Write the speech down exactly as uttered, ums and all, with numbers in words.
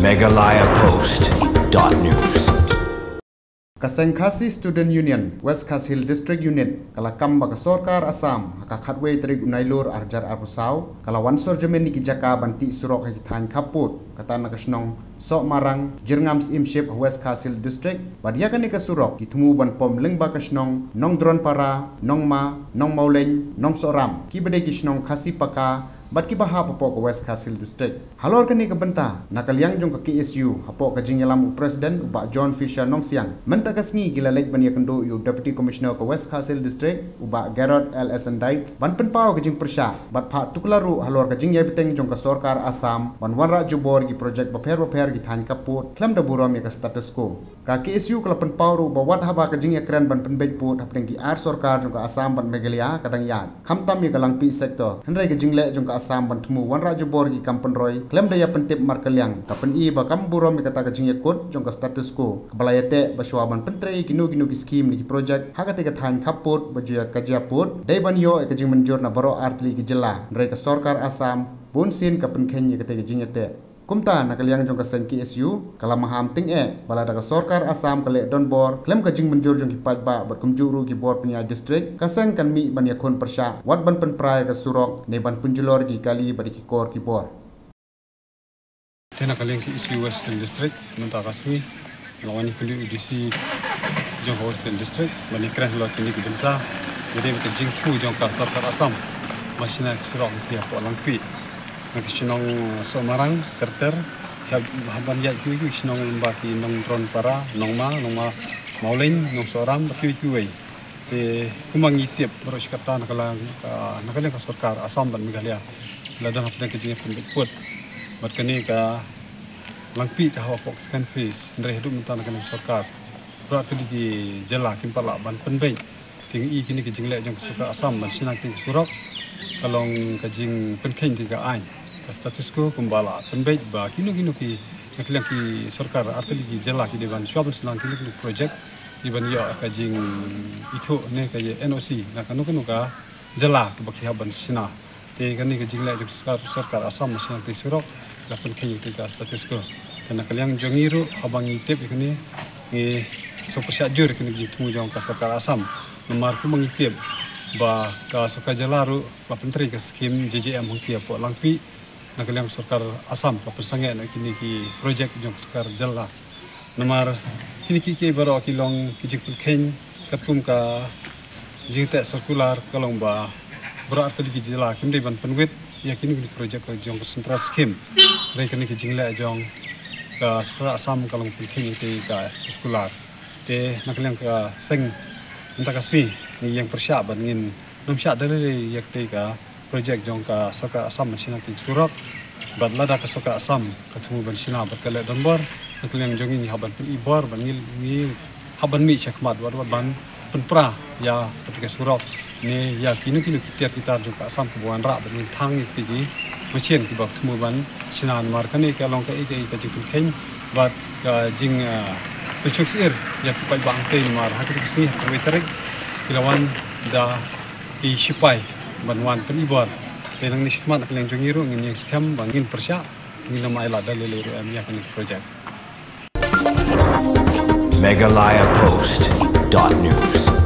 Meghalaya Post dot news. Ka Seng Khasi Student Union, West Khasi Hills District Unit, ka la kam ba ka sorkar Assam, ha ka khatwei tarik u Nailur arhajar arphew saw, ka la wan sor jamin ïa ki jaka ban tih surok ha ki thaiñ khappud, kata na ka shnong Sohmarang, Jyrngam Syiemship ha West Khasi Hills District, bad ïa kane ka surok, ki thmu ban pom lyngba ka shnong, Nongdronpara, Nongma, Nongmawleiñ, Nongsohram, kiba dei ki shnong Khasi paka, bad kiba hap hapoh ka West Khasi Hills District. Halor kane ka bynta, na ka liang jong ka K S U, hapoh ka jingïalam u President, u Bah John Fisher Nongsiang. Mynta ka sngi ki la leit ban ïakynduh ïa u Deputy Commissioner ka West Khasi Hills District, u Bah Gerard L S Ndites, ban pynpaw ka jingpyrshah, bad phah tuklar ruh halor ka jingïaibteng jong ka sorkar Assam, ban wanrah jubor ki projek bapher bapher ki thaiñ khappud, khlem da burom ïa ka status quo. Ka K S U ka la pynpaw ruh ba wat haba ka jingïakren ban pynbeit pud hapdeng ki ar sorkar jong ka Assam bad Meghalaya ka dang ïaid, khamtam ïa ka Langpih sector, hynrei ka jingleh jong ka Assam ban thmu wanrah jubor ki kam pynroi, khlem da ïa pyntip markylliang, ka pyni ba kam burom ïa kata ka jingïakut jong ka status quo, kaba la ïateh ba shuwa ban pyntrei ïa kino kino ki skhim ne ki projek ha katei ka thaiñ khappud ba ju ïa ka jia pud, dei ban ïoh ïa ka jingmynjur na baroh artylli ki jylla, hynrei ka sorkar Assam bunsien ka pynkheiñ ïa katei ka jingïateh. Kumta na ka liang jong ka seng K S U, ka la maham tyngeh ba lada ka sorkar Assam ka leh donbor khlem ka jingmynjur jong ki paidbah bad kumjuh ruh ki bor pynïaid district, ka seng kan mih ban ïakhun pyrshah, wat ban pynpra ïa ka surok, ne ban pynjulor ïa ki kali bad ïa ki kor ki bor. Te na ka liang K S U Western District, mynta ka sngi la wan ïakynduh u D C jong ka Western District ban ïakren halor kine ki bynta, ba dei ka jingthmu jong ka sorkar Assam ban shna ka surok hangtei hapoh Langpih, na ka shnong, eh, Sohmarang, ter ter, hap, hap ban ïaid kiwei kiwei ki shnong lyngba ki Nongdronpara, Nongma, Nongma Mawleiñ, Nongsohram, bad kiwei kiwei. Te kumba ngi tip baroh shi katta, na ka liang ka, na ka liang ka sorkar Assam bad Meghalaya la don hapdeng ka jingïapynbeit pud. Bad kane ka Langpih ka hap hapoh ka second phase, hynrei haduh mynta na ka liang sorkar, baroh artylli ki jylla kim pat lah ban pynbeit. Te ngi i kine ki jingleh jong ka sorkar Assam ban shna katei ka surok, ka long ka jingpynkheiñ katei ka aiñ, ka status quo, kumba la pynbeit ba kino kino ki, na ka liang ki sorkar artylli ki jylla ki dei ban shuwa ban shna kino kino projek, ki ban ïoh ka jingithuh ne ka N O C na kano kano ka jylla kaba ki hap ban shna. Te kane ka jingleh jong sorkar, sorkar Assam ban shna katei ka surok, la pynkheiñ ïa katei ka status quo. Te na ka liang jong ngi ruh, haba ngi tip ïa kane, ngi sngewpyrshah jur ïa kane ka jingthmu jong ka sorkar Assam. Namar kumba ngi tip ba ka sorkar jylla ruh la pyntrei ka skhim J J M hangtei hapoh Langpih, na ka liang sorkar Assam ka pynsangeh na kine ki projek jong ka sorkar jylla. Namar kine kiei kiei baroh ki long ki jingpynkheiñ katkum ka jingteh circular, ka long ba baroh artylli ki jylla kim dei ban pynwit ïa kine ki projek jong ka central scheme. Hynrei kane ka jingleh jong ka sorkar Assam ka long pynkheiñ ïa katei ka circular. Te na ka liang ka seng mynta ka sngi ngi ïeng pyrshah bad ngin nym shah da lei lei ïa katei ka projek jong ka sorkar Assam ban shna katei ka surok. Bad lada ka sorkar Assam ka thmu ban shna bad ka leh donbor, na ka liang jong ngi ngi hap ban pyni bor, bad ngi, ngi hap ban mih shakhmat wat, wat ban pynpra ïa katei ka surok ne ïa kino kino ki tiar ki tar jong ka Assam kiba wanrah, bad ngin thang ïa kitei ki machine kiba thmu ban shna. Namar kane ka long kaei kaei ka jingpynkheiñ bad ka jing, ah, pynshong syiar ïa ki paidbah hangtei, namar ha katei ka sngi ha ka khatwei tarik ki la wan da ki shipai ban wan pyni bor. Te nangne shakhmat na ka liang jong ngi ruh ngin ïeng skhem ba ngin pyrshah, ngin nym ailad da lei lei ruh em ïa kane ka projek. Meghalaya Post dot news.